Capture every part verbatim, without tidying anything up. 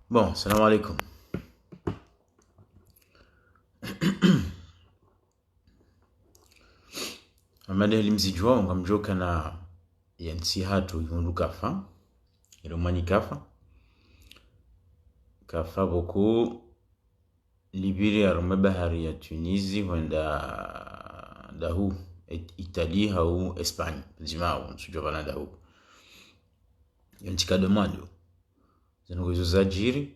Bon, salam alaikum. Amade heli mzidjuwa, ngamdjuwa ukana yentsi hatru ihundru kafa, ilo mwani kafa. Kafa pvoko lipviri harumwa bahari ya Tunisie hwenda dahu, It-, Italie hau Espagne, ndzima hau, ntsudjuwa pvanu dahu. Yentsi kado mwando. Zinu ngizo zadjiri.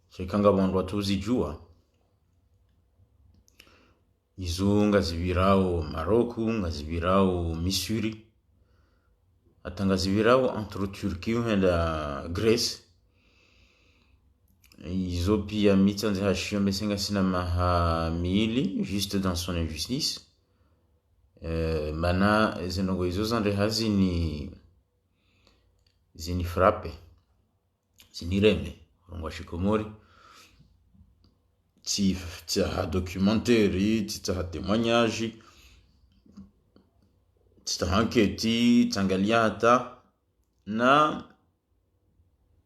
Sha ika ngapvo wandru watsu zidjuwa. Izo ngazipvirao Maroc, ngazipvirao Misri. Hata ngazipvirao entre Turquie hwenda Grèce. Izo piya mi tsandze hashiyo mbese ngasina maha mili, juste dans son injustice. Eh, mana zindrongo izo zandre hazini, zini frappe, zini reme, urongowa shikomori. Tsi, tsitsaha documentaire, tsitsaha témoignage, tsitsaha enquête, tsangaliya hata, na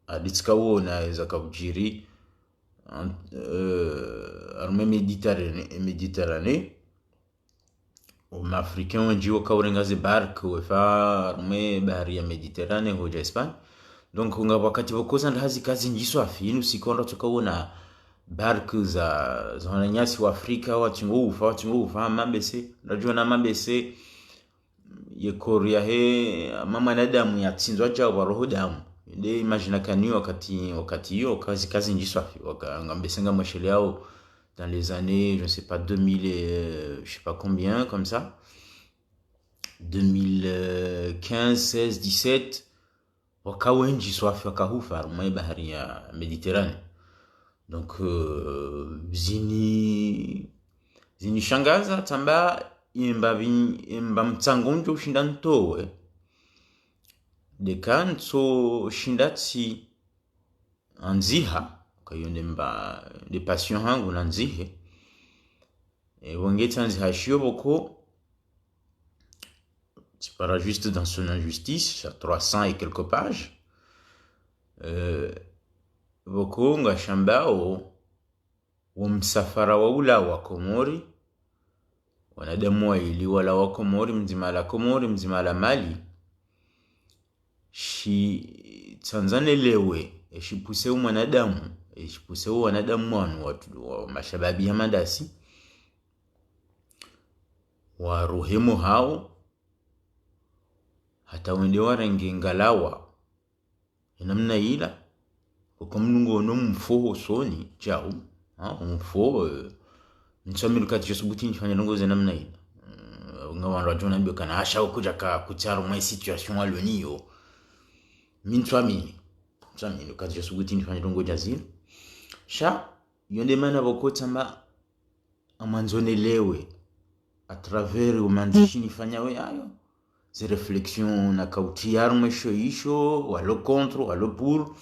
hadi tsika wona eza kaudjiri, en-, eh, harumwa Méditerranée, Méditerranée. O ma Africains wendji waka urenga ze barque wefa harumwa bahari ya Méditerranée hodja Espagne. Donc, ngapvo wakati pvoko zandra hazi kazindji swafi, inu siku wandru watsoka wona barque za, za wananyasi wa Afrika, watsingo ufa, watsingo ufa, mabese, ndadjuwa na mabese, ye corps yahe, ma mwanadamu yatsindzwa djao pvwa roho damu. Nde imagine kani wakati, wakati iyo, kazi, kazindji swafi, waka, ngambese ngamwesheleyao dans les années, je ne sais pas, deux mille, euh, je sais pas combien, comme ça. Deux mille quinze, seize, dix-sept, waka wendji swafi, waka hufa harumwa bahari ya Méditerranée. Donc, euh, zini, zinishangaza, tsamba imba vin-, imba mtsango ndjo ushinda ntowe. Ndeka ntso shinda tsi andziha, kayo nde mba, nde passion hangu nandzihe. E, wonge tsandze hashiyo pvoko, tsipara juste dans son injustice, sha trois cents et quelques pages. Euh, pvoko ngashambao, wo msafara wa ulawa Komori, wanadamu waili walawa Komori, mdzima ala Komori, mdzima ala Mali, shitsandza nelewe, eshipuse wo mwanadamu, eshipuse wo wanadamu wanu, watu, wa mashababi hama ndasi, warohe mo hawo, hata wende warenge ngalawa. Enamna ila, uko mnungo no mfo hosoni, djau, ha, mfo, eh, ntswamini ukati djasubuti nifanye ndrongo ze namna ila. Mm, nga wandru wadjo nambiyo kana hasha ukudja ka kutsi harumwa ye situation walo niyo. Mi ntswamini, ntswamini ukati djasubuti nifanye ndrongo dja zila. Sha, iyo nde mana pvoko tsamba, amwandzo nelewe, à travers wo mandzishi nifanyao yayo, ze réflexion nakautria harumwa esho isho, walo contre, walo pour.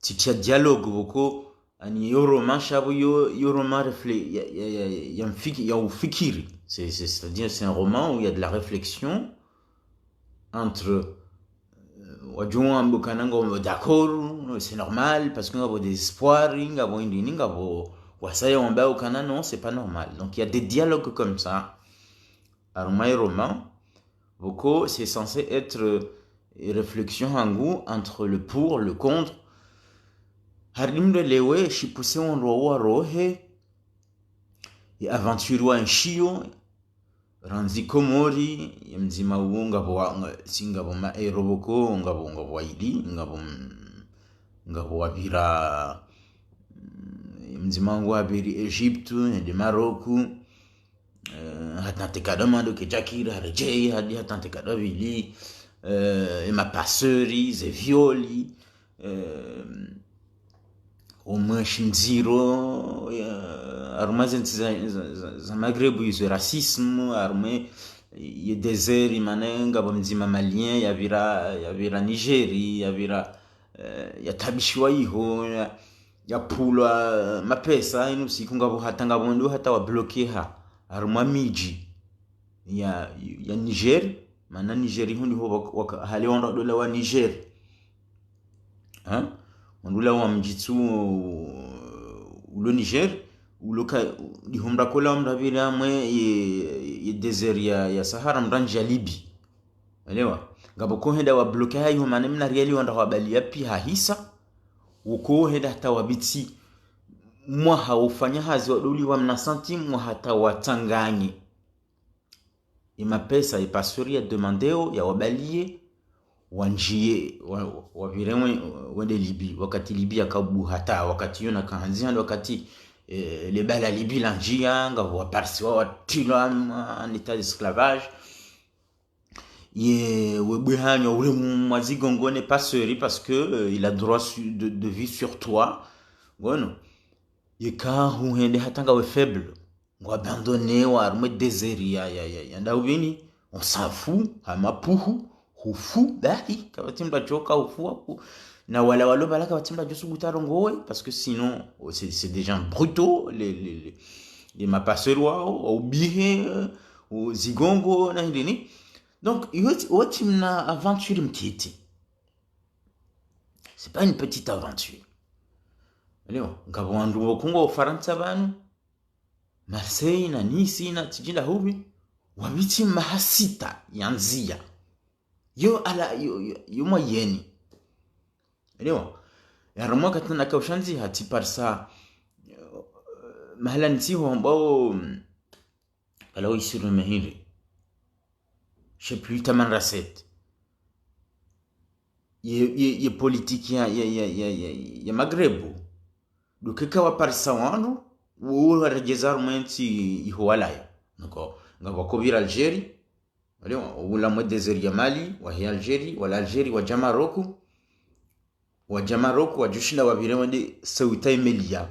Tsitria dialogue pvoko, ani yo roman sha pvo yo, yo roman réflé-, ya, ya, ya, ya mfiki-, ya ufikiri. C'est, c'est, c'est-à-dire, c'est un roman où il y a de la réflexion entre, euh, wadjo wamba ukana ngapvo d'accord, c'est normal, parce que ngapvo désespoir, ngapvo indrini, ngapvo wasaya wamba ukana non, c'est pas normal. Donc, il y a des dialogues comme ça. Harumwa ye roman, pvoko, c'est censé être, euh, une réflexion hangu entre le pour, le contre. Harudi mndru elewe, shipuse wandru warohe, ye aventure wa nshiyo, randzi Komori, ye mdzima uwo ngapvo wa, nga-, si ngapvo ma héros pvoko, ngapvo, ngapvo waili, ngapvo m-, ngapvo wapvira, mm, ye mdzima wangu wapviri Égypte, nde Maroc, eh, hata ntekado mwando kedjakiri, haredjei, hadi hata ntekado pvili, eh, ye ma passeurs, ze viol, eh, omweshi ndziro, ya, harumwa ze ntsi za, za, za, za Maghreb izo racisme, harumwa ye désert, mana ngapvo mdzima Malien, yapvira, yapvira Niger, yapvira, eh, yatabishiwa iho, ya, yapvulwa mapesa, inu siku ngapvo hata ngapvo ndo hata wabloqué ha, harumwa midji ya, ya Niger, mana Niger iho ndiho wak-, wak-, hale wandru wadola wa Niger. Hein? Wandru ula wa mdjitsu ulo Niger, ulo ka, ndiho mdru akola wa mdru apvira mwe ye, ye désert ya, ya Sahara, mdru andjia Libye. Elewa? Ngapvo kohenda wa bloqué hayiho mane mna riali wandru wabaliya pvi hahisa, ukohenda hata wapvitsi mwaha ufanya hazi wadoli wa mna santi mwaha hata watsanganye. Ye mapesa, ye passeur ya demandeo, ya wabaliye, wandjiye, wa, wa, wapvire we, wende Libye. Wakati Libye yakabu hata, wakati yona kahandzi handa, wakati, eh, le bala Libye landjiya, ngapvo waparisiwa watrilwa ma, en état d'esclavage. Ye, webwe hanyo, ule mwa zigongo ne passeur, parce que, euh, il a droit su, de, de vie sur toi. Ngono. Yeka huhende hata ngawe faible. Ngo abandonné wa harumwa désert ya, ya, ya, ya ndahupvini, on s'en fout, hama puhu, hufu, bahi, kapvatsi mdru adjoka hufu waku. Na wala walo pvala kapvatsi mdru adjosubutu arongowe, parce que sinon, oh, c'est, c'est des gens brutaux, les, les, les, les mapasseurs wao, wa ubihe, euh, o zigongo, na hindrini. Donc, yo, wotsi mna aventure mtiti. C'est pas une petite aventure. Leo, ngapvo wandru wokungo Ufarantsa pvanu, Marseille na Nice na tsidji ndahupvi, wapvitsi maha sita ya ndziya. Yo ala, yo, yo, yo moyenne. Elewa, ya harumwa wakati nakausha ndziya, tsi parisa, eh, mahala ntsiho ambao, mm, kala wo isiro mehiri. Je sais plus, taman rasset. Ye, ye, ye politique ya, ya, ya, ya, ya, ya Maghreb. Donc, eka waparisa wandru, wo waredjeza harumwa entsi iho walayo. Donc, ngapvo wakopvira Algérie, wale wa, wula mwe désert ya Mali, wahe Algérie, wala Algérie, wadja Maroc, wadja Maroc, wadjushinda wapvire wende Ceuta et Melilla.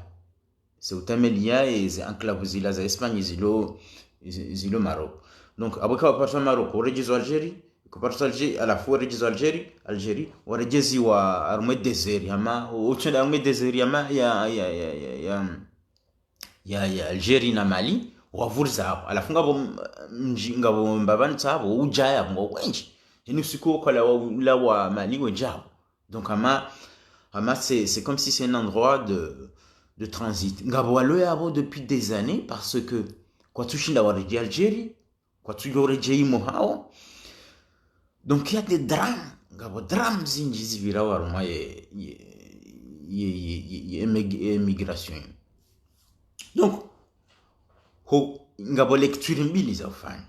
Ceuta et Melilla, e ze enclave zila za Espagne zilo, zi, zilo Maroc. Donc, apvo eka waparisa Maroc, waredjeza Algérie, eka waparisa Algérie, halafu waredjeza Algérie, Algérie, waredjeziwa harumwa désert, hama, o, otsenda harumwa désert, hama, ya, ya, ya, ya, ya, ya, ya Algérie na Mali, wavuriza apvo. Halafu ngapvo m-, mdji, ngapvo mbapvani tsapvo, udjaya apvo, ngwao wendji. Yaani usiku wo kala wa, ula wa Mali wendji apvo. Donc, hama, hama, c'est, c'est comme si c'est un endroit de, de transit. Ngapvo walo yapvo depuis des années, parce que kwatsushinda waredjeyi Algérie, kwatsuyo redjeyi imo hawo. Donc, il y a des drames. Ngapvo drames zindji zipvirao harumwa ye, ye, ye, ye, ye, ye émig-, émigration. Donc, ho, ngapvo lecture mbili za ufanya.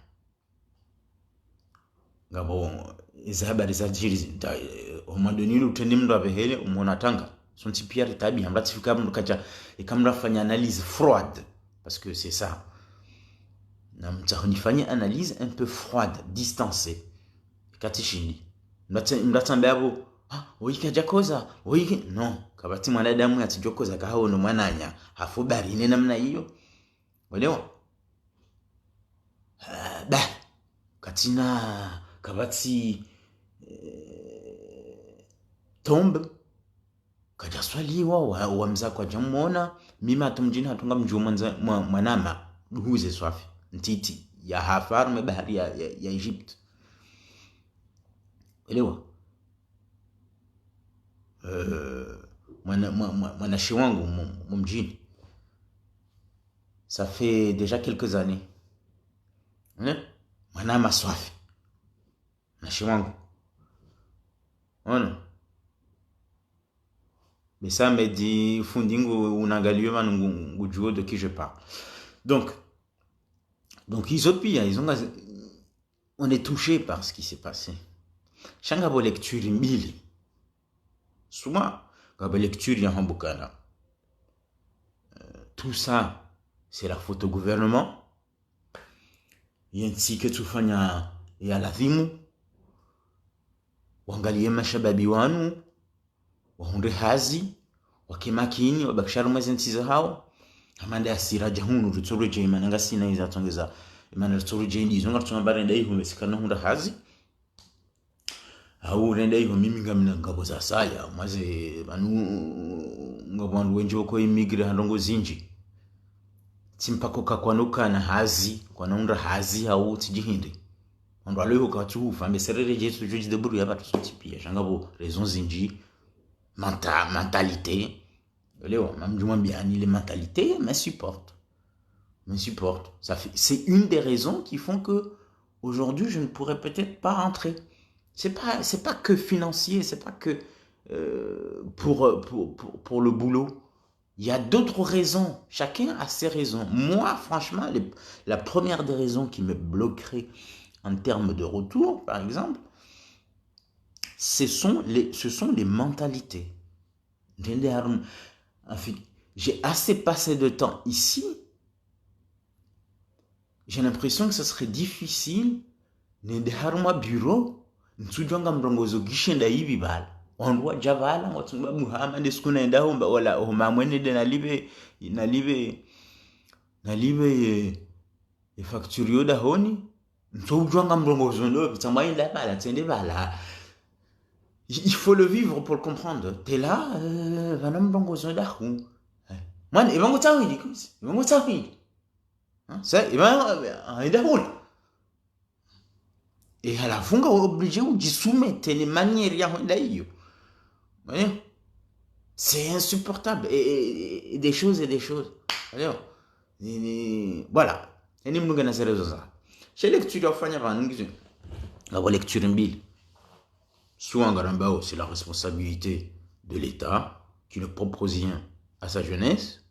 Ngapvo, ezi habari zadjiri zi, nda, eh, omwando nini utrende mndru apvehele, umwona tanga. Sontsi piya ritabi, hamra tsifika mndru kadja, eka mndru afanya analyse froide. Parce que c'est ça. Namtsaho nifanye analyse un peu froide, distancée. Eka tsishindi. Mndru atse, mndru atsambe apvo, ah, woyi kadjakoza, woyi ke-, non. Kapvatsi mwanadamu yatsidjokoza kahawono mwananya, hafu bari ne namna iyo. Mwelewa? Ah, bah, katsina, kapvatsi, eh, tombe, kadjaswaliwa, wa, wa mza kwadjamwona, mimi hata mdjini hatru ngamdjuo mwanza, mwa, mwanama, duhuze swafi, ntiti, ya hafa harumwa bahari ya, ya, ya Egypte. Elewa? Euh, mwana, mwa, mwa, mwanashe wangu mu, mu mdjini. Ça fait déjà quelques années. Hein? Mwanama swafi. Mwanashe wangu. Ono. Besa medi fundi ngu unangaliyo manu ngu, ngudjuo de qui je parle. Donc, donc, izo piya, izo nga, on est touché par ce qui s'est passé. Sha ngapvo lecture mbili. Suma, ngapvo lecture ya hambukana. Euh, tout ça, c'est la faute au gouvernement. Yentsi ketsufanya ya ladhimu. Wangaliye mashababi wanu, wahundre hazi, wake makini, wabakishe harumwa zentsi zahawo. Hama nda yasira dja hunu, ritsoredjeyi mana ngasina iza tsongeza, mana ritsoredjeyi ndizo, ngaritso mba renda iho, mesikana hundra hazi. Hau renda iho mimi ngamina ngapvo zasaya, mwaze pvanu ngapvo wandru wendji wako immigré ha ndrongoo zindji. Tsi mpaka uka kwana ukana hazi, kwana hundra hazi hau tsidjihindri. Wandru walo iho kwatsu hufa, mbe serere djetu djo djidébrouiller apvatsu sontsi piya, sha ngapvo raisons zindji. Menta- mentalité. Leo, même du moins bien, les mentalités m'insupportent. M'insupportent. Ça fait, c'est une des raisons qui font que aujourd'hui, je ne pourrais peut-être pas rentrer. C'est pas, c'est pas que financier, c'est pas que euh, pour, pour, pour, pour le boulot. Il y a d'autres raisons. Chacun a ses raisons. Moi, franchement, les- la première des raisons qui me bloquerait en termes de retour, par exemple, ce sont les, ce sont les mentalités. Nende harumwa- En fait, j'ai assez passé de temps ici. J'ai l'impression que ce serait difficile nende harumwa bureau, ntsudjuwa ngamrongozo gishe nda ipvi pvala. Wandru wadja pvala, ngwatsungwa buhama nde siku naenda homba, wala homba mwene nde nalipve, nalipve, nalipve ye, ye facture yo dahoni, ntsoudjuwa ngamrongozo ndo, pvitsa mwaenda pvala, tsende pvala. Il il faut le vivre pour le comprendre. T'es là, euh, pvana mrongozo dahu. Eh. Mwana, ipvangu tsawili, kusi, ipvangu tsawili. Hein, ça, ipva, euh, aenda hula. Et à la fin, on est obligé de soumettre les manières ya hwenda iyo. Vous voyez ? C'est insupportable. Et, et- et des choses et des choses. Alors, ni- ni- voilà. Et ni mnunga na zerezo za. Chez lecture ya ufanya pvanu ngizo. Ngapvo lecture mbili. Soit ngarambao, c'est la responsabilité de l'État qui ne propose rien à sa jeunesse.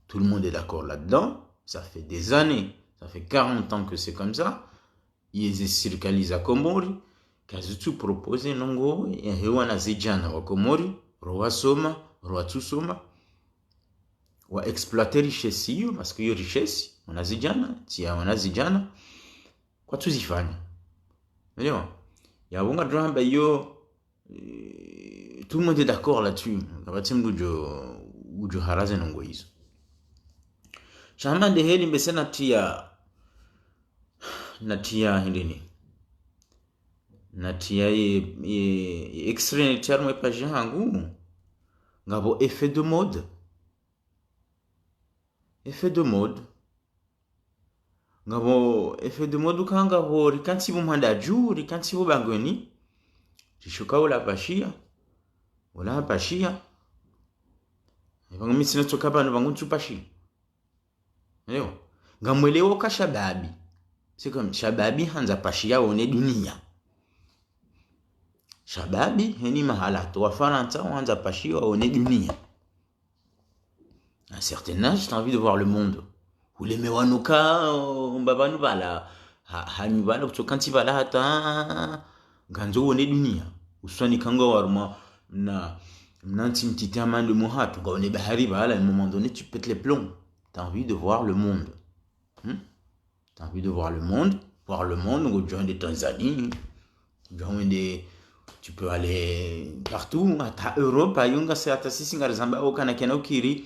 Tout le monde est d'accord là-dedans. Ça fait des années, ça fait quarante ans que c'est comme ça. Yeze sirikali za Komori kazitsu proposer ndrongoo yahe wana zidjana wa Komori, ro wasoma, ro watsusoma, wa exploiter richesse iyo, parce que iyo richesse, wana zidjana, tsi ya wana zidjana, kwatsuzifanya. Unaelewa ? Yapvo ngadjo hamba iyo, euh, tout le monde est d'accord là-dessus. Kapvatsi mndru udjo, udjo haraze ndrongoo izo. Sha hama nde heli mbese natriya, natriya hindrini. Natriya ye, ye, ye extrait natriya harumwa ye page hangu. Ngapvo effet de mode. Effet de mode. Ngapvo effet de mode uka ngapvo rikantsi pvo mhandadju, rikantsi pvo bangweni. Rishuka ula pashiya. Ula pashiya. Ipvangu mi tsina tsoka pvanu pvangu ntsu pashiya. Leo. Ngamwelewo ka shababi. C'est comme shababi handza pashiya wone dunia. Shababi, heni mahala to wa Farantsa, wandza pashiya wone dunia. À un certain âge, t'as envie de voir le monde. Uleme wanuka, euh, mbapvanu pvala. Ha, hanyu pvala, kutsokantsi pvala hata, ngandzo wone dunia. Uswani kanga warumwa, na, mna ntsi mtiti hama ndo muhatru, ngawone bahari pvala, à un moment donné, tu pètes les plombs. T'as envie de voir le monde. Hmm ? T'as envie de voir le monde. Voir le monde, ngodjo ende Tanzanie. Ngodjo ende, tu peux aller partout. Hata Europe, ayo ngasi hata sisi ngarizamba okana kena ukiri.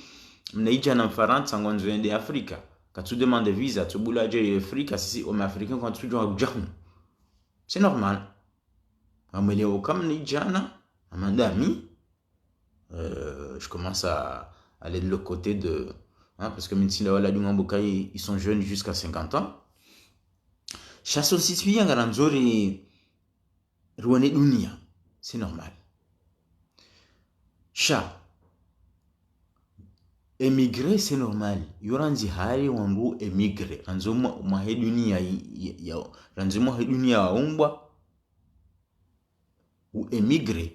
Mna idjana Mfarantsa, ngwandzo ende Afrika. Katsu demander visa, tsu bula dje Afrika, sisi, homme africain, kwatsu djo udja hunu. C'est normal. Amwelewo ka mna idjana, à madame, euh, je commence à aller de l'autre côté de, hein, parce que mi ntsinda wala dunga mbuka, ils, ils sont jeunes jusqu'à cinquante ans. Sha so sisi piya ngarandzo ri, riwone dunia. C'est normal. Sha, émigrer, c'est normal. Yo randzi hari wandru émigrer. Randzi mwa, mwahe dunia ya, ya, ya, randzi mwahe dunia waumbwa, u émigrer.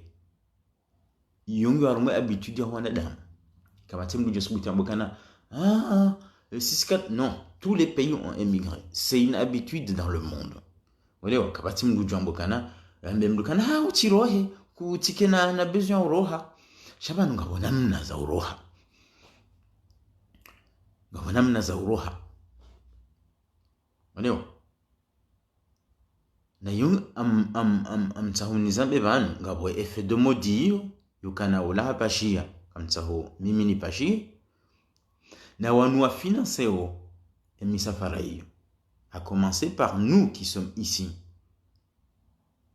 Iyo ngiyo harumwa habitude ya wanadamu. Kapvatsi mndru udjo subutu yambe okana, ah, ah, euh, sisi ka, non, tous les pays ont émigré. C'est une habitude dans le monde. Unaelewa, kapvatsi mndru udjo yambe okana, yambe mndru okana, ah, utsirohe, kutsike na, na besoin uroha. Sha pvanu ngapvo namna za uroha. Ngapvo namna za uroha. Unaelewa? Na yo am, am, am, am tsahuni zambe pvanu, ngapvo effet de mode iyo, yo kana ula hapashiya, kamtsaho mimi nipashiye. Na wanu wa financer wo, emisafara iyo. À commencer par nous qui sommes ici.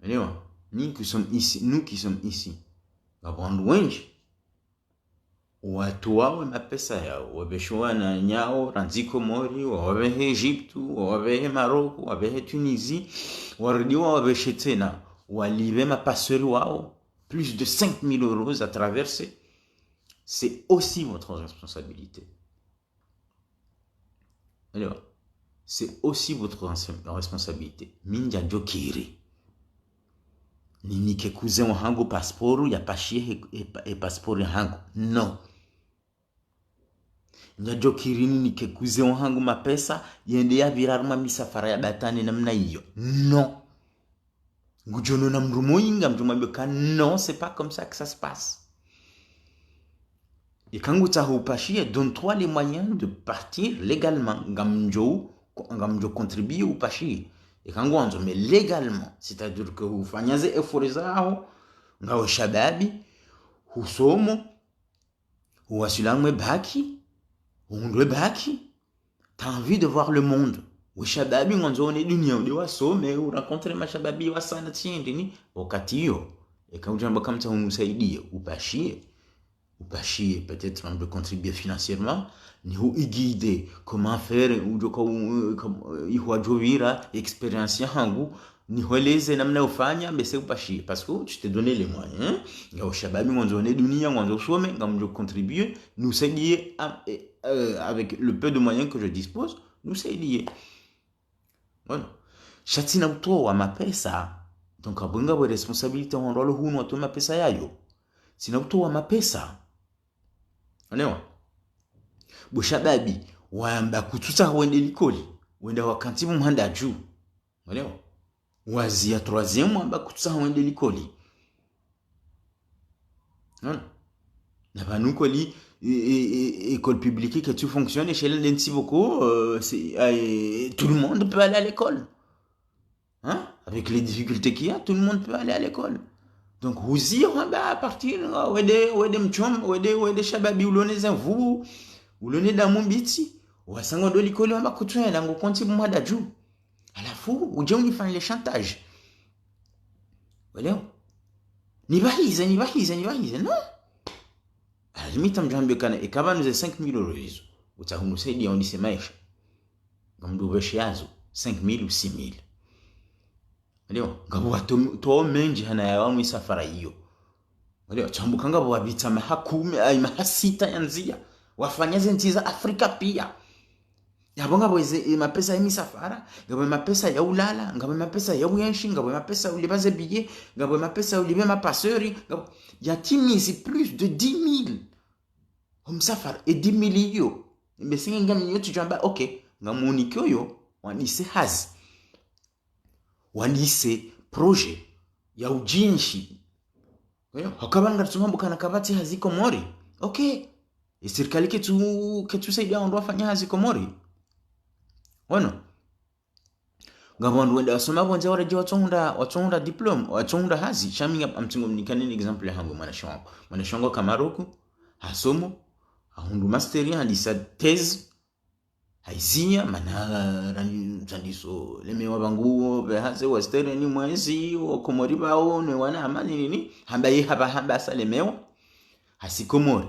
Unaelewa ? Nous qui sommes ici, nous qui sommes ici. Ngapvo wandru wendji. Watowa ye mapesa yawo, wapveshe wananyawo, randzi Komori, wawapvehe Egypte, wawapvehe Maroc, wapvehe Tunisie, warudi wawapveshe tsena, walipve mapasepori wawo, plus de cinq mille euros à traverser, c'est aussi votre responsabilité. Alors, c'est aussi votre res- responsabilité. Mi ntsudjokiri ninike cousin wahangu passeport yapashiye e, e, e passeport yahangu. Non. Ntsudjokiri ninike cousin wahangu mapesa yende yapvire harumwa misafara ya batwani namna iyo. Non. Ngudjono na mdru moyi ngamdjomwambiya ka non, c'est pas comme ça que ça se passe. Eka ngutsaho upashiye, donne-toi les moyens de partir légalement. Ngamdjo, ngamdjo contribuer upashiye. Eka ngwandzo, mais légalement. C'est-à-dire que ufanye ze efforts zaho, ngawe shababi, husomo, huwaswili harumwa e bac, hundre bac, t'as envie de voir le monde. We shababi ngwandzo wone dunia, ude wasome, urencontre mashababi wasaya tsindrini. Wakati iyo, eka udjamba kamtsaho nisaidiye, upashiye. Upashiye, peut-être on peut contribuer financièrement, nihu iguider comment faire, udjoka u- comme, euh, ihwadjopvira, expérience yahangu, nihweleze namna ufanya, bese upashiye. Parce que tu t'es donné les moyens, ngawe shababi ngwandzo wone dunia, ngwandzo usome, ngamdjo contribuer, nisaidiye am- eh, euh, avec le peu de moyens que je dispose, nisaidiye. Voilà. Sha tsina utowa mapesa. Donc, apvo ngapvo responsabilité wandru walo hunu watowe mapesa yayo. Tsina utowa mapesa. Unaelewa? Bo shababi, wamba kutsutsaha wende likoli, wenda wakantsi pvo mhanda dju. Unaelewa? Waziya troisième, wamba kutsutsaha wende likoli. Unaona? Na pvanu kweli, e, e, e, école publique ketsu fonctionner, shela ndentsi pvoko, euh, c'est, euh, tout le monde peut aller à l'école. Hein? Avec les difficultés qu'il y a, tout le monde peut aller à l'école. Donc, huziya hwamba à partir, euh, wende, wende mtsomo, wende, wende shababi ulo ne zenvu, ulo ne damu mbitsi, wasaya ngo likoli wamba kutswenda ngo kantsi pvo mhanda dju. Halafu, udje unifanye le chantage. Unaelewa? Nipvahize, nipvahize, nipvahize. Non. À la limite, ngamdjwambiyo kana, eka pvanu ze cinq mille euros izo, utsaho nisaidiye wandise maesha, ngamdjo upveshe yazo cinq mille ou six mille. Unaelewa? Ngapvo wandru watowa mendji hana yawo mwi safara iyo. Unaelewa? Tsambuka ngapvo wapvira maha kume, ayi, maha sita ya ndziya. Wafanya ze ntsi za Afrika piya. Yapvo ngapvo eze, e mapesa ya misafara, ngapvo mapesa ya ulala, ngapvo mapesa ya uyenshi, ngapvo mapesa ya ulipva ze billet, ngapvo mapesa ya ulipva ma passeurs, ngapvo, yatimizi plus de dix mille. Ho msafara, e dix mille iyo. Mbese nge ngamnyo tsudjamba, ok, ngamunike oyo, wandise hazi. Wandise projet ya udjenshi. Unaelewa? Haka pvanu ngaritsuhamba kana kapvatsi hazi Komori. Ok. E sirikali ketsu, ketsu saidiya wandru wafanye hazi Komori. Unaona? Ngapvo wandru wenda wasoma pvondze waredjeyi watsohundra, watsohundra diplôme, watsohundra hazi. Sha mi ngamtsungo mnikeni ne exemple yahangu mwanashe wangu. Mwanashe wangu haka Maroc, hasomo, hahundru master, handisa thèse, haiziya, mana rani-, randiso lemewa pvanguwo, pvehaze wa stage ni mwezi, wa Komori pvawo, ne wana amani nini, hamba ye hapva hamba hasa lemewa, hasi Komori.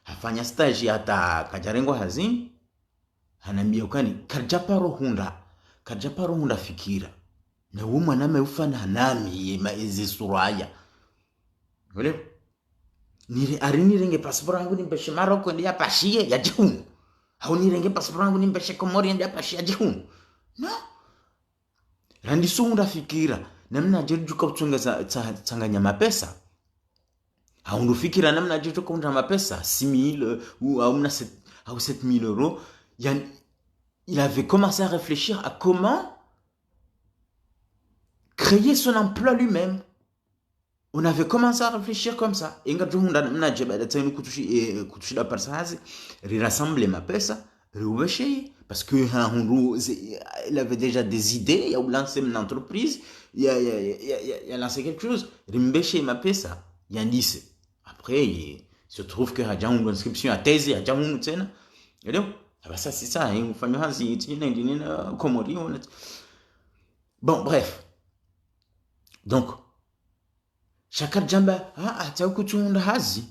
Hafanya stage hata kadjarengwa hazi, hanambiya ukaya, karidjaparo hundra, karidjaparo hundra fikira. Na wo mwananya ufana nami, ye ma eze suraya. Unaelewa? Nire-, hari nirenge passeport yahangu nimpveshe Maroc, yende yapashiye, yadje hunu. Hau nirenge passeport yahangu nimpveshe Komori, yende yapashiye, yadje hunu. Non. Randiso hundra fikira, namnadje ridjoka utsonga za, tsa-, tsanganya mapesa. Hahundru fikira namnadje ridjoka hundra mapesa, six mille, euh, ou, au mna sept, au sept mille euros. Yani, il avait commencé à réfléchir à comment créer son emploi lui-même. On avait commencé à réfléchir comme ça. Inga djo hundra namnadje baada tsayinu kutsushi, eh, kutsushi da parisa hazi, ri rassemble mapesa, ri upvesheye. Parce que, ha, hahundru, c'est, il avait déjà des idées, ya ulancer une entreprise, ya, ya, ya, ya, ya lancer quelque chose. Ri mpvesheye mapesa, yandise. Après, il se trouve que hadja hundru inscription ya thèse, hadja hunu tsena. Unaelewa? Apvasa c'est ça, hein, ufanya hazi, tsi nini, nini, na Komori, on a- Bon, bref. Donc, sha karidjamba, ah, ah, tsawu kutsuhundra hazi.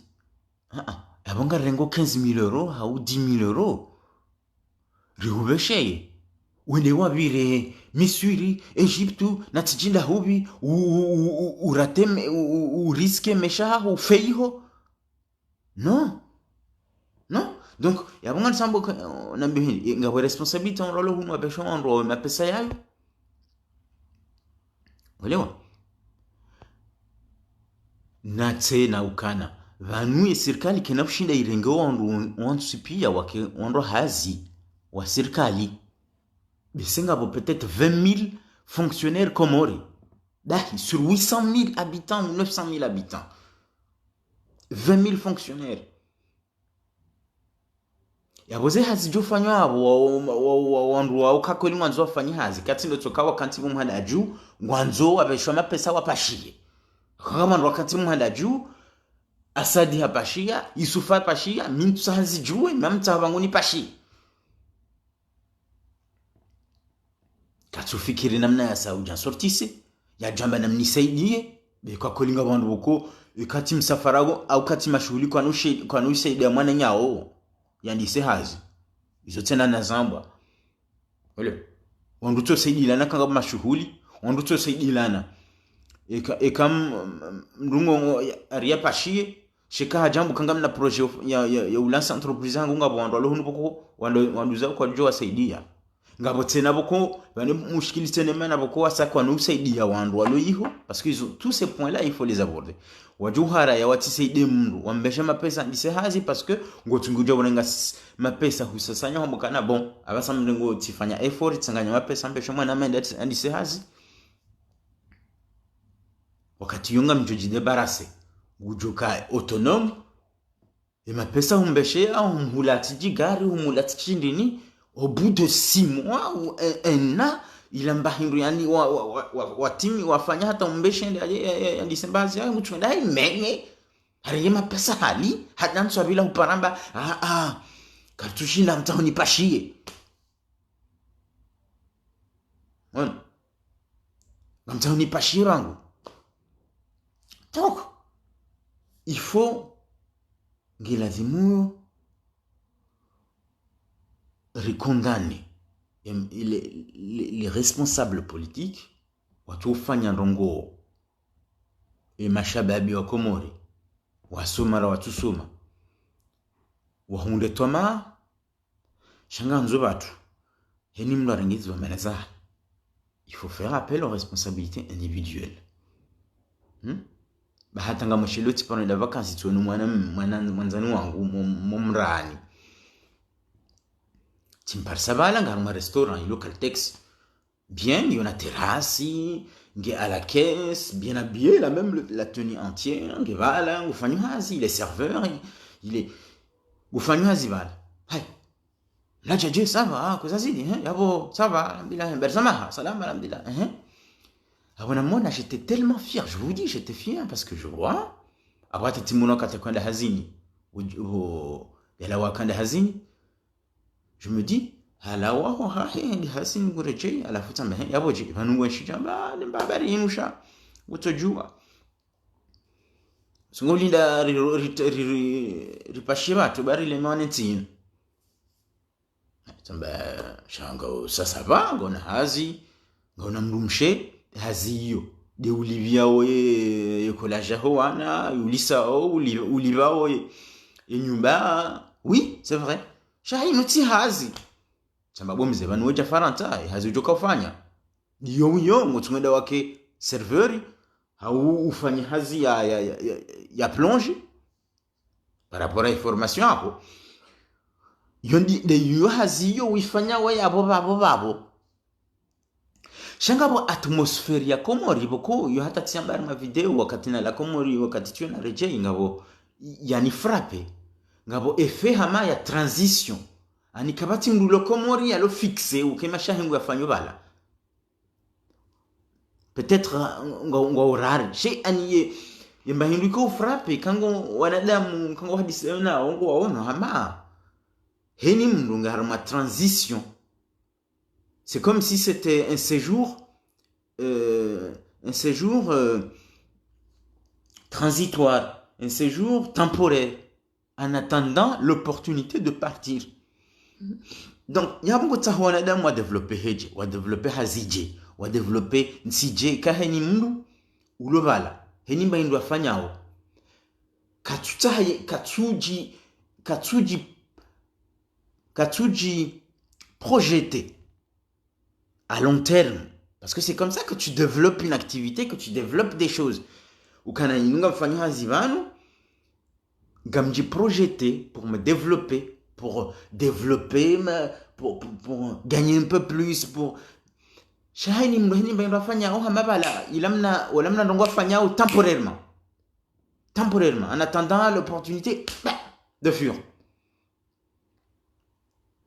Ah, ah, yapvo ngarirenge quinze mille euros, hau dix mille euros. Ri upvesheye. Wende wapvire Misri, Egypte, na tsidjinda hupvi, u, u, u, u, u rate me-, u, u, u risque maesha yaho, ufe iho. Non. Non. Donc, yapvo ngamtsambo ka, nambe hindri, e, ngapvo responsabilité wandru walo hunu wapvesha wandru wawe mapesa yayo. Walewa. Na tsena ukana. Pvanu ye sirikali kayina ushinda irenge wandru, wandru sipia wake, wandru hazi wa sirikali. Bese ngapvo peut-être vingt mille fonctionnaires comores. Dahi, sur huit cent mille habitants ou neuf cent mille habitants. Vingt mille fonctionnaires. Yapvo ze hazi zidjofanywa apvo, wa, wa, wa, wa, wandru wao ka kweli ngwandzo wafanye hazi. Katsi ndo tsoka wakati mumhanda dju, ngwandzo wapveshwa mapesa wapashie. Kaka wandru wakati mumhanda dju, Asadi hapashia, Yusufa hapashia, mi ntsu hazi djuwe, mi amtsaha pvangu nipashie. Katsufikiri namna yasa udja nsortise, yadjamba namna nisaidie, be kwa kweli ngapvo wandru pvoko, e, katsi msafara wo, au katsi mashuhuli kwanu she-, kwanu usaidia mwananyawo, yandise hazi. Izo tsena nazambwa. Ole. Wandru tso saidilana kanga mashuhuli, wandru tso saidilana. Eka, eka m-, m-, mdru ngo, ngo, ya, ari yapashie, sheka hadjambu kanga mna projet of-, ya, ya, ya ulansa entreprise hangu ngapvo wandru walo hunu pvoko, wandru, wandru zao kwadjo wasaidia. Ngapvo tsena pvoko, pvane mushkili tsena mana pvoko wasa kwanu usaidia wandru walo iho, parce que ils ont, tous ces points-là, il faut les aborder. Wadjo uhara ya watsisaidie mndru, wambeshe mapesa, yandise hazi, parce que ngotsungu djo wonenga s-, mapesa husasanya hwambo kana, bon, apvasa mndru ngotsifanya effort, tsanganya mapesa, mbeshe mwana mende, yandise hazi. Wakati yo ngamdjo djidébarrasser, ngudjo ka autonome, e mapesa humbeshe, au humhula tsi djigari, humhula tsi shindrini, au bout de six mois ou un, un an, ila mba hindru yani wa, wa, wa, wa, watimi, wafanya hata umbeshe, nde aje, ya, ya, yandise mbazi, ya, ngutsu nda, hai mene. Hari ye mapesa hali, hata ntsu apvila huparamba, ah, ah, kartsu shinda mtsaho nipashie. Bon. Ngamtsaho nipashie pvangu. Donc, il faut, ngilazimu yo ricondamner, em, les, les, les responsables politiques, watsu ufanya ndrongoo, e mashababi wa Komori, wasoma ra watsusoma, wahundre twamaa, sha ngandzo pvatsu. Heni mndru arenge zipvamela zahe. Il faut faire appel aux responsabilités individuelles. Hmm? Ba hata ngamsheleo tsiparo nda vacances tsonu mwana, mwana, mwandzani wangu, mo, mo mrani. Tsimparisa pvala, ngaruma restaurant, ilo Caltex. Bien, il y a une terrasse, nge à la caisse, bien habillé, il a même le, la tenue entière, nge pvala, ngufanyo hazi, il est serveur, il, il est, ngufanyo hazi pvala. Hai. Là, j'ai dit, ça va, koza zili, hein, yapvo, ça va, alhamdulillah, hein, bel samaha, salam, alhamdulillah, hein. Ah, bon, moi, là, j'étais tellement fier, je vous dis, j'étais fier parce que je vois, apvo hata tsi mwana kata kwenda hazini, u, u, yala wakanda hazini, je me dis, hala waho hahe, ndi hazini nguredjei, halafu tsamba, hein, yapvo dje, pvanu ngwenshi djamba, ni mbaba ri inusha, utsodjuwa. Tsungo linda ri, ri, ri, ri, ripashie pvatsu, ba rilemewa ne ntsi inu. Tsamba, sha ngao sasa pva, ngona hazi, ngona mdrumshe, hazi iyo. Nde ulipviao ye, ye collage yaho wana, ulisao, uli, ulipvao ye, ye nyumba. Oui, c'est vrai. Sha inu tsi hazi. Tsamba bo mze, pvanu wedja Farantsa, ye hazi udjoka ufanya. Iyo, iyo, ngotsungo nda wake serveur, hau ufanye hazi ya, ya, ya, ya, ya plonge. Par rapport à information yapvo. Yo ndi, nde yo hazi yo wifanya we yapvo pvapvo pvapvo. Sha ngapvo atmosphère ya Komori, pvoko yo hata tsiamba hari ma vidéo wakati nala Komori, wakati tsiyo naredjei, ngapvo yani frappé. Ngapvo effet hama ya transition. Ani kapvatsi mndru lo Komori yalo fixé, uke mashahingu yafanyo pvala. Peut-être, euh, ngwa, ngwa urari. Sha ani ye, ye mba hindru iko frappé, kango wanadamu, kango hadisi na, ngwaono hama. Heni mndru nga haruma transition. C'est comme si c'était un séjour, euh, un séjour, euh, transitoire, un séjour temporaire, en attendant l'opportunité de partir. Donc, yapvo ngotsaho wanadamu wa développer hedje, wa développer hazi dje, wa développer ntsi dje, ka heni mndru ulo pvala, heni mba hindru afanyao. Katsutsaha ye, katsudji, katsudji, katsudji projeter à long terme. Parce que c'est comme ça que tu développes une activité, que tu développes des choses. Ukana inu ngamfanyo hazi pvanu, ngamdji projeter pour me développer, pour développer ma, pour, pour, pour gagner un peu plus, pour... Sha heni mndru, heni mba hindru afanyao hama pvala, ila mna, wala mna ndrongo afanyao temporairement. Temporairement, en attendant l'opportunité, bah, de fuir.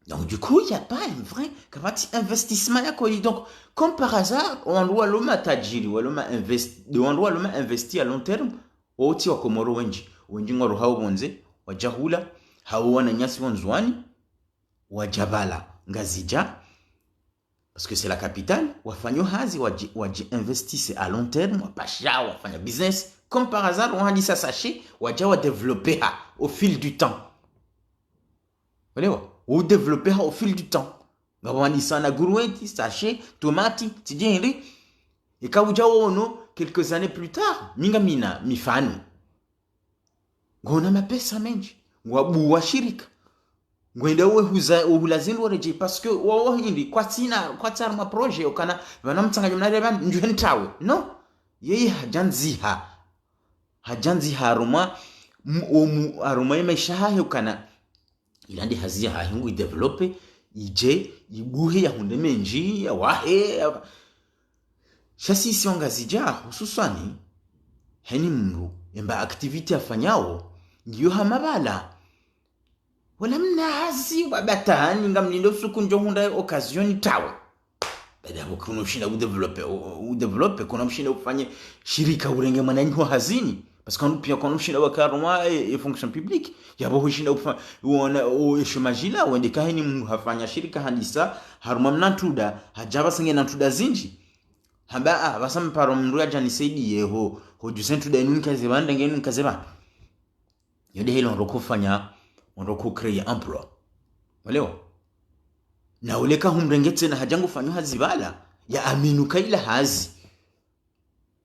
Donc, du coup, il n'y a pas un vrai, kapvatsi investissement ya kweli. Donc, comme par hasard, wandru walo matajiri, walo ma invest-, de wandru walo ma investi à long terme, wotsi wa Komoro wendji. Wendji ngwarohao pvondze, wadja hula, hau wananyasi wo Ndzuwani, wadja pvala Ngazidja, parce que c'est la capitale, wafanyo hazi, wadji, wadji investir à long terme, wapasha, wafanya business. Comme par hasard, wahandisa sachet, wadja wa développer ha au fil du temps. Walewa, ou développer ha au fil du temps. Ngapvo wahandisa na guruweti, sachet, tomati, tsidjende. Eka udja wono, quelques années plus tard, mi ngamina mifano. Ngona mapesa mendji, ngwabuwa shirika. Ngwenda uwe huza, uhula zindru waredjei, parce que wawo hindri, kwatsina, kwatsi harumwa projet, ukana, pvanu mtsanganyo mna reba, ndjuhe ntawe. Non. Yeye hadjandziha. Hadjandziha harumwa, m-, omu, harumwa ye maesha hahe ukana, ila nde hazi yahahe ngu i développer, idje, ibuhe, yahundre mendji, yawahe, ya... Sha sisi wa Ngazidja, hususwani, heni mndru, emba activité afanyao, ngiyo hama pvala. Wala mna hazi, wabata hani, ngamlindo usuku ndjo hundra occasion ntawe. Baada yapvo kuna ushinda u développer, u, u développer, kuna ushinda ufanye shirika urenge mwananyaho hazini. Parce que wanu pia kuna ushinda waka harumwa e, e fonction publique. Yapvo hushinda ufa, uona, o, e chômage la, wende ka heni mndru hafanya shirika handisa, harumwa mna ntrunda, hadja pvasa ngena ntrunda zindji. Hamba, ah, pvasa mparo mndru yadja nisaidiye ho, ho djuse ntrunda inu nikaze pvanu, ndenge inu nikaze pvanu. Yo nde heli ondro hufanya, ondro hu créer emploi. Walewa? Na ule ka humrenge tsena hadja ngufanyo hazi pvala, ya amini uka ila hazi.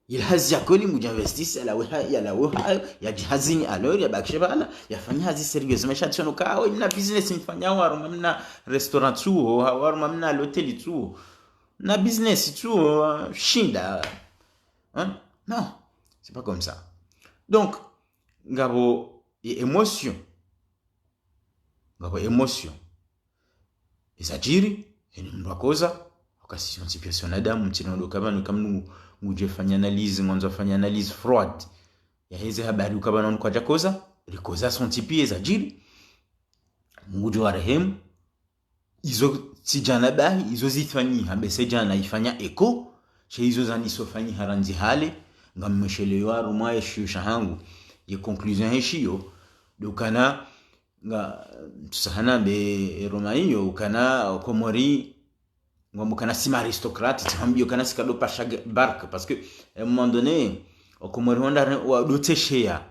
Ila hazi ya kweli ngudja investir, yalawe ha, yalawe ha, yadji hazini alors, yabakishe pvala, yafanye hazi sérieusement, sha tsi ono ka, oh, mna business mfanyao, harumwa mna restaurant tsuo, ha, harumwa mna l'hôtel tsuo. Mna business tsuo, shinda. Hein? Non, c'est pas comme ça. Donc, ngapvo e émotion. Ngapvo émotion. Ezadjiri, heni mndru akoza, wakati sontsi pia si wanadamu, mtsina ndo uka pvanu, eka mndru ngudjo fanya analyse, ngwandzo fanya analyse froide. Yaheze habari uka pvanu wandru kwadja koza, rikoza sontsi pia ezadjiri. Mungu ngudjo warehemu, izo tsi djana bahi, izo zifanyiha, be se djana ifanya écho, she izo zandiso fanyiha randzi hale, ngamwesheleyo harumwa eshiyo shahangu, ye conclusion heshiyo, ndo ukana, nga, ntsusaha nambe e Roma iyo, ukana, Komori, ngwambo ukana si ma aristocrate, tsi hwambiyo ukana si kado pasha ge-, barque, parce que, à un moment donné, o Komori wandru re-, wado tsesheya,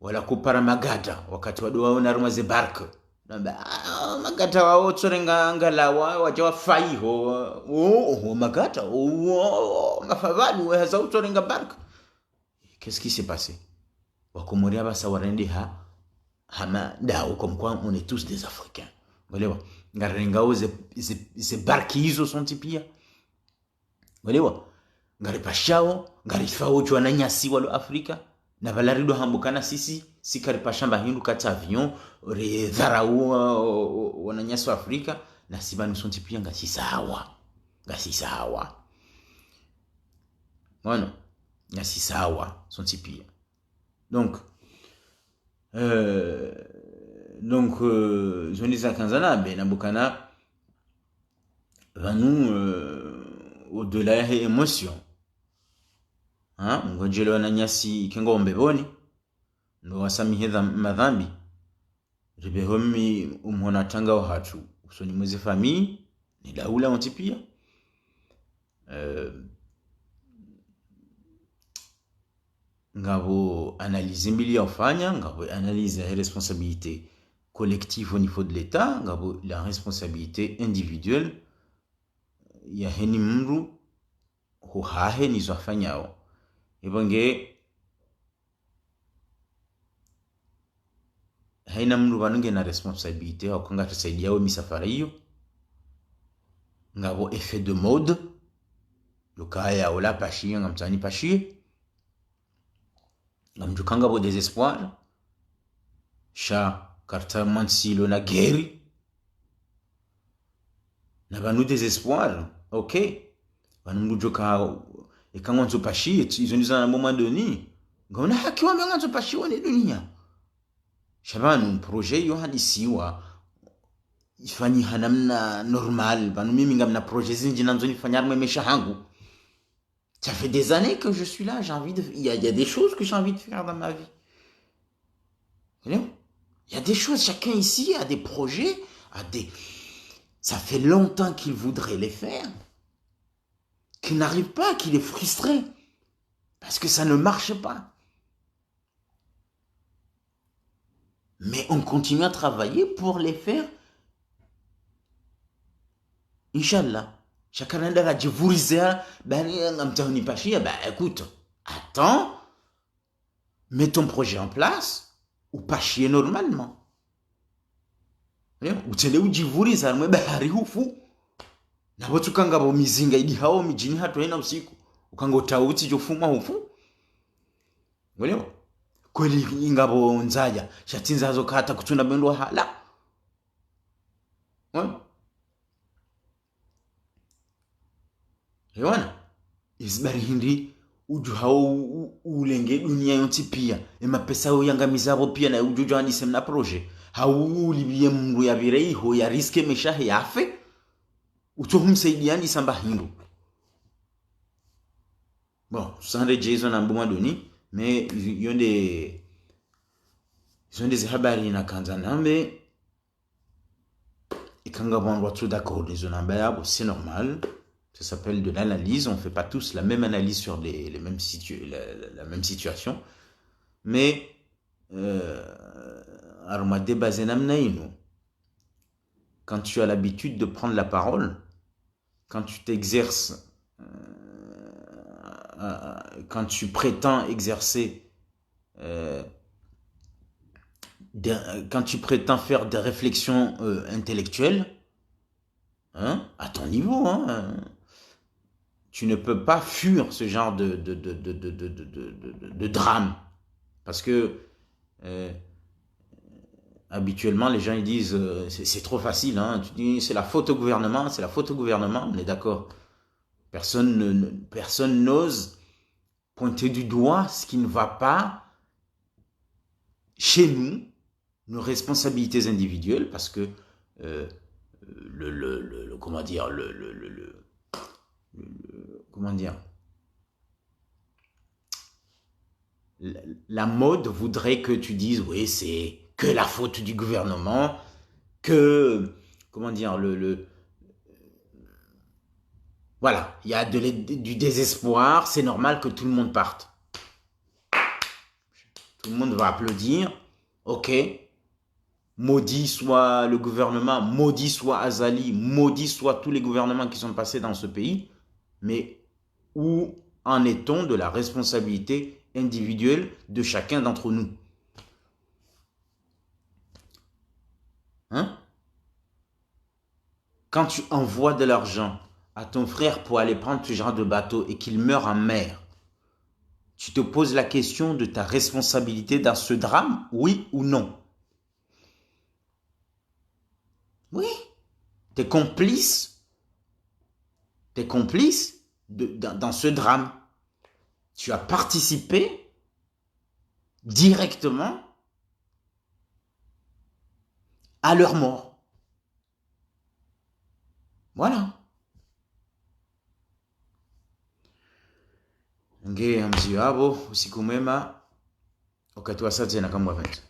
wala kupara magada, wakati wado waona harumwa ze barque. Namba, ah, magada wawo tsorenga ngalawa, wadja wafayiho, oh, oh, magada, oh, oh, mafavalu, we haza utsorenga barque. Qu'est-ce qui s'est passé? Wakomori apvasa warendeha, hama dawo, comme quoi on est tous des Africains. Walewa? Ngarengao ze, ze, ze barque izo sontsi pia. Walewa? Ngaripashao, ngarifao djo wananyasi walo Afrika. Na pvala rido hamba ukana sisi, si karipasha mba hindru katsi avion, ridharau wa, wa, wa, wananyasi wa Afrika. Na si pvanu sontsi pia ngasi sawa. Ngasi sawa. Mwana, ngasi sawa, sontsi pia. Donc, euh, donc, euh, zo ndizo nakandza nambe, nambe ukana, pvanu, euh, au-delà yahe émotion. Ha, ngudjelewa wananyasi eka ngwao mbepvoni, ndo wasamihe dha-, madhambi. Ripveho mi umhona tanga wahatru, usoni mweze famille, ne daula wontsi pia. Euh, ngapvo analyse mbili ya ufanya, ngapvo analyse yahe responsabilité collective au niveau de l'État, ngapvo la responsabilité individuelle ya haina mndru, ho hahe nizo afanyao. Epvo nge, haina mndru pvanu ngena responsabilité, hauka ngatsosaidia we misafara iyo. Ngapvo effet de mode, yo kaya ola pashiya, ngamtsaha nipashiye. Ngamdjuka ngapvo désespoir. Sha karta mantsilo na guerre. Na pvanu désespoir, ok. Pvanu mdru djoka, eka ngwandzo pashiye, tsi, izo ndizo na moment donné. Ngauna haki wambe ngwandzo pashiwa ne dunia. Sha pvanu projet yo hadisiwa, ifanyiha namna normal. Pvanu mimi ngamna projet zindji nandzo nifanye harumwa maesha hangu. Ça fait des années que je suis là, j'ai envie de, il y a, il y a des choses que j'ai envie de faire dans ma vie. Vous voyez ? Il y a des choses, chacun ici a des projets, a des, ça fait longtemps qu'il voudrait les faire, qu'il n'arrive pas, qu'il est frustré, parce que ça ne marche pas. Mais on continue à travailler pour les faire. Inch'Allah. Chacun a djivuriza, ben, ngamtsaha nipashiya, ben, écoute, attends, mets ton projet en place, upashiye normalement. Eh, utsende udjivuriza, mwe bahari hufu. Na pvo tsuka ngapvo mizinga idihao midjini hatru haina usiku. Uka ngo tsaha utsidjo fuma hufu. Ngwelewa ? Kweli ngapvo ndzaya, sha tsi ndzaya zo kata kutsuna mendo hala. Ngwelewa ? Ewana. Izi bari hindri udjuhao u-, u-, ulenge dunia yontsi pia. E mapesa yo yangamiza pvo pia na udjudjuha nise mna projet. Hau ulipviye mndru yapvire iho ya risque maesha yahe yafe. Utso humsaidia nisa mba hindru. Bon, sandre dje izo na mbuma doni, mais izo nde, izo nde ze habari nakandza nambe, eka ngapvo wandru watsu d'accord nizo namba yapvo, c'est normal. Ça s'appelle de l'analyse, on fait pas tous la même analyse sur les, les mêmes situ-, la, la, la même situation. Mais, euh, harumwa débat ze namna inu, quand tu as l'habitude de prendre la parole, quand tu t'exerces, euh, euh, quand tu prétends exercer, euh, des, quand tu prétends faire des réflexions, euh, intellectuelles, hein, à ton niveau, hein, tu ne peux pas fuir ce genre de, de, de drame. Parce que, euh, habituellement, les gens, ils disent, euh, c'est, c'est trop facile, hein. Tu dis, c'est la faute au gouvernement, c'est la faute au gouvernement, on est d'accord. Personne ne, ne, personne n'ose pointer du doigt ce qui ne va pas chez nous, nos responsabilités individuelles, parce que, euh, le, le, le, le, comment dire, le, le, le, le, le, le, comment dire, la, la mode voudrait que tu dises, oui, c'est que la faute du gouvernement, que, comment dire, le, le, voilà, il y a de l'aide, du désespoir, c'est normal que tout le monde parte. Tout le monde va applaudir. Ok. Maudit soit le gouvernement, maudit soit Azali, maudit soit tous les gouvernements qui sont passés dans ce pays. Mais où en est-on de la responsabilité individuelle de chacun d'entre nous ? Hein ? Quand tu envoies de l'argent à ton frère pour aller prendre ce genre de bateau et qu'il meurt en mer, tu te poses la question de ta responsabilité dans ce drame, oui ou non ? Oui. T'es complice. T'es complice de, dans, dans ce drame. Tu as participé directement à leur mort. Voilà. Nge amzio apvo, usiku mwema, wakati wa saa tsena kamwe pvendza.